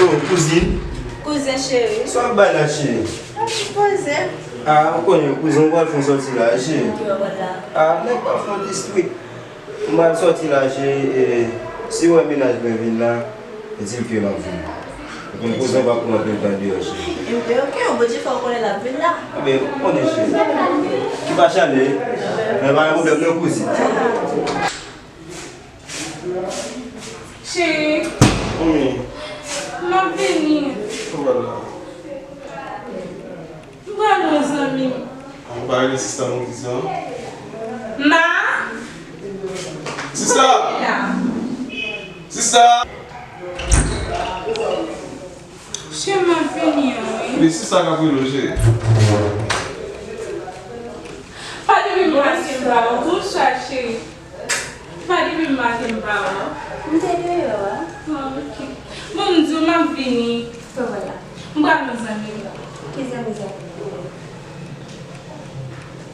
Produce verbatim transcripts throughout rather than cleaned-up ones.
Kouzin. Kouzen cheri. Sa w ap bay la, cheri? Mwen poze. Ah, ou konnen, kouzen, ou pral fè yon sòti la, cheri. Ki wè w la? Ah, nèg pa fè yon ti street. Mwen sòti la, cheri, e, si w wè mennaj mwen vin la, di l ke m ap vini. Ou konn kouzen pa pran anpil tan deyò, cheri. Ebyen, ok, ou bondye fè w konnen l ap vin la. Ebyen, ou konnen, cheri. Ki pa chale, men pa gen pwoblèm, non, kouzin. Cheri. Wi. M ap vini. Ou pral la? M pral wè zanmi m. Ou pa rele sista m ou di sa? Ma? Sista! Sista! Cheri, m ap vini an, wi. Wi, sista k ap rele w, cheri. Pa depi m pase m pa wè w. Bonswa, cheri. Pa depi m maten m pa wè w. M te deyò a. Ah, ok. Bon, m di w m ap vini. Bon, vwala. M pral nan zanmi m. Ki zanmi sa?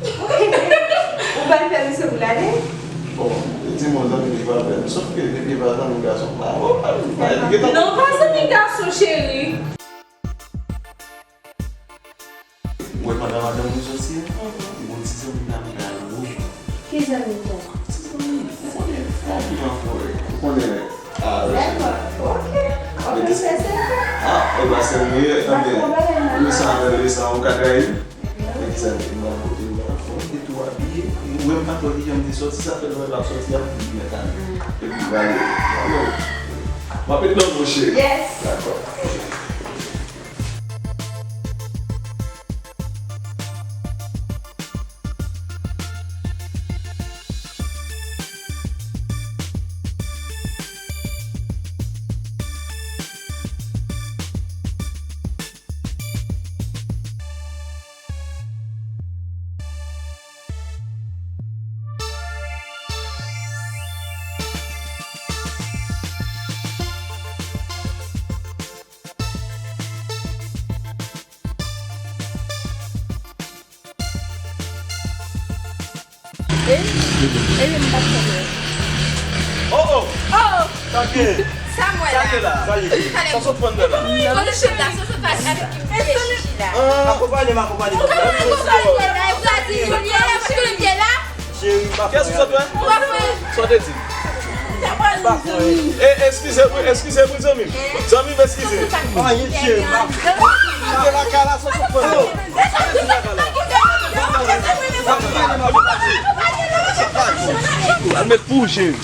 Ou pral fè misye pou l ale? Bon, li di m yon zanmi li pral fè. Sòf ke depi e pa zanmi gason, m pa, oh, pa, pa, li gentan. Non, pa zanmi gason, cheri. Ou wè pandan madanm mwen sòti a, li gon ti zanmi la m gade. Ki zanmi sa? Ti zanmi, ou konnen, fò ki nan forè. Ou konnen, ah, dakò, ok. Ou ap fè sèten? Ah, e pa sèl mwen ye, tande. Lesan avè lesan, ou ka trayi. Men ki sa, m ap pote, m ap fè yon detou abiye. Ou wè m pa twò ki jan m te sòti, sa fè lè w wè l ap sòti, l ap di mèt ale. Epi l ale. M ap met nan mouche. Yes. Dakò. E, e m pa t konnen. Oh, oh! Oh! Sa ke? Sa m wè la. Sa ke la? Sa ye? Sa sot fann nan la? Wi, kote chèf la, sa sot pase avèk ki m te chita. Ah. Akonpanye m, akonpanye m. Ou ka akonpanye la, ou ka di Julie la, paske nou te la. Cheri, pa fè. Kiyès ou sot wè? Ou pa fè. Sa w te di? E, eskize m wi, eskize m wi, zanmi m. Zanmi m, eskize. Anyen, cheri, pa. Kite lakay la, sot sou pwen. Al met pou w, cheri.